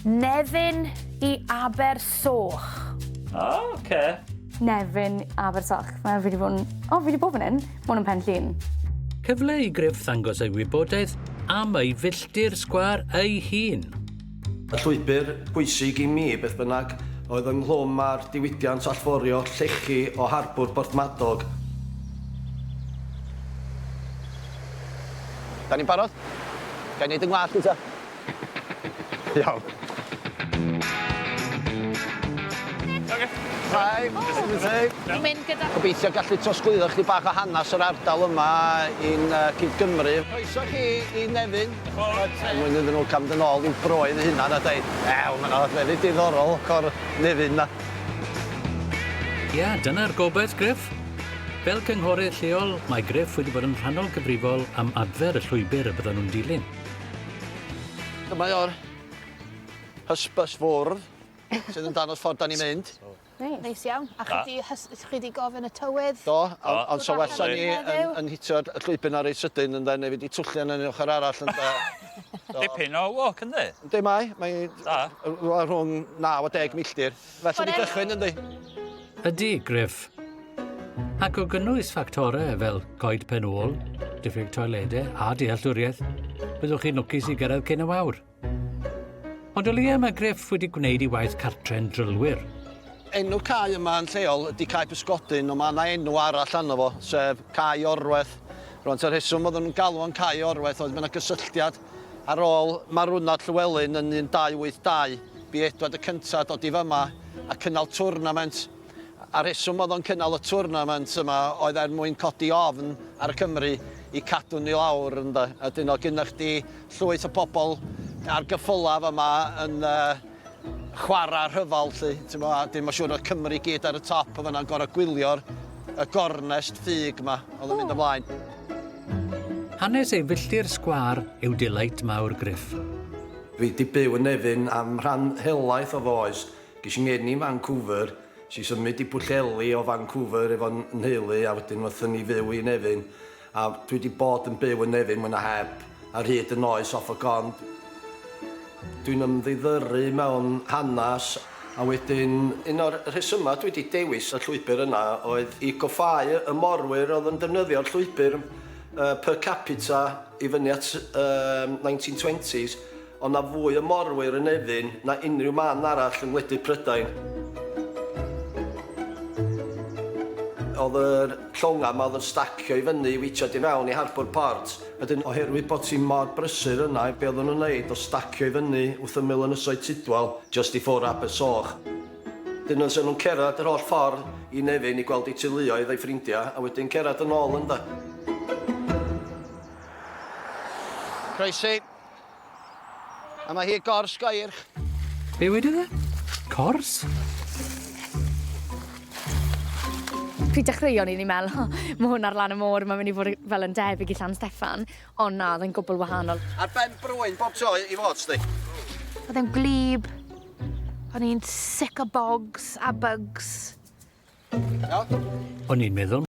Nefyn i Abersoch. O, oce. Nefyn Abersoch. Mae fi 'di bod yn... O, fi 'di bod fan hyn. Ma' hwn yn Pen Llŷn. Cyfle i Griff ddangos ei wybodaeth am ei filltir sgwâr ei hun. Y llwybr pwysig i mi, beth bynnag, oedd ynghlwm â'r diwydiant allforio llechi o harbwr Borthmadog. Da ni'n barod? Ga i neud 'y ngwallt i ta? Iawn. Oce. Hi, Ni'n mynd gyda... Gobeithio gallu trosglwyddo chydig bach o hanes yr ardal yma i'n uh, cyd-Gymru. Croeso chi i Nefyn. Er mwyn iddyn nhw cael mynd yn ôl i'w broedd eu hunan a dweud, ew, mae yna lefydd diddorol ochr Nefyn na. Ia, dyna'r gobaith, Griff. Fel cynghorydd lleol, mae Griff wedi bod yn rhannol gyfrifol am adfer y llwybr y byddan nhw'n dilyn. Dyma o'r hysbys fwrdd sydd yn dangos ffordd da ni'n mynd. Neis. Neis iawn. A chi 'di hys- chi 'di gofyn y tywydd? Do, ond ond so well sa ni yn yn hitio'r y llwybr 'na reit sydyn ynde neu fynd i twllu yn yr ochr arall ynde? So... Dipyn o walk yndi? Yndi mae, mae Da. rhywle rhwng 9 a 10 milltir. Felly ni gychwyn yndi? Ydy, Griff. Ac o gynnwys ffactorau fel coed pen ôl, diffyg toiledau a dealltwriaeth, byddwch chi'n lwcus i gyrraedd cyn y wawr. Ond o leia mae Griff wedi gwneud ei waith cartre'n drylwyr. Enw'r cae yma yn lleol ydy Cae Pysgodyn, ond mae yna enw arall arno fo, sef Cae Orweth. Rwan, ta'r rheswm oedden nhw'n galw o'n Cae Orweth oedd mae yna gysylltiad ar ôl marwnad Llywelyn yn 1282, bu Edward y Cyntaf dod i fyma a cynnal twrnament. A'r rheswm oedd o'n cynnal y twrnament yma oedd er mwyn codi ofn ar y Cymry i cadw ni lawr ynde. A dyn oedd gynna chdi llwyth o pobl ar gyffyla fama yn uh, chwarae rhyfel lly. Ti'n a dyn mae'n siŵr oedd Cymru gyd ar y top o fanna'n gorau gwylio'r y gornest ffug yma oedd yn mynd ymlaen. Hanes ei filltir sgwâr yw delight mawr Griff. Dwi 'di byw yn Nefyn am rhan helaeth o fy oes. Ges i ngeni yn Vancouver, nes i symud i Pwllheli o Vancouver efo nheulu a wedyn wnaethon ni fyw i Nefyn a dwi 'di bod yn byw yn Nefyn mwy na heb ar hyd yn oes off a gone. Dwi'n ymddiddyru mewn hanes a wedyn un o'r rhesymau dwi 'di dewis y llwybr yna oedd i goffáu y morwyr oedd yn defnyddio'r llwybr per capita i fyny at y 1920s. Ond na fwy o morwyr yn Nefyn na unrhyw man arall yng ngwledydd Prydain. Oedd yr llongau 'ma oedd yn stacio i fyny i weitiad i fewn i harbwr Port. Wedyn oherwydd bod ti mor brysur yna, be oedden nhw'n neud oedd stacio i fyny wrth ymyl Ynysoedd Tudwal, jyst i ffwrdd Abersoch. Wedyn os o'n nhw'n cerdded yr holl ffordd i Nefyn i gweld eu teuluoedd a'u ffrindiau, a wedyn cerdded yn ôl ynde. Croesi. A mae hi gors goirch. Be wedodd e? Cors? Pryd dechreuon ni, ni'n meddwl, oh, mae hwn ar lan y môr, mae'n mynd i fod fel yn debyg i Llan Steffan, ond na, oedd e'n gwbl wahanol. Ar ben brwyn bob tro i fod, sti. Oedd e'n gwlyb. O'n i'n sick o bogs a bugs. Iawn? O'n i'n meddwl...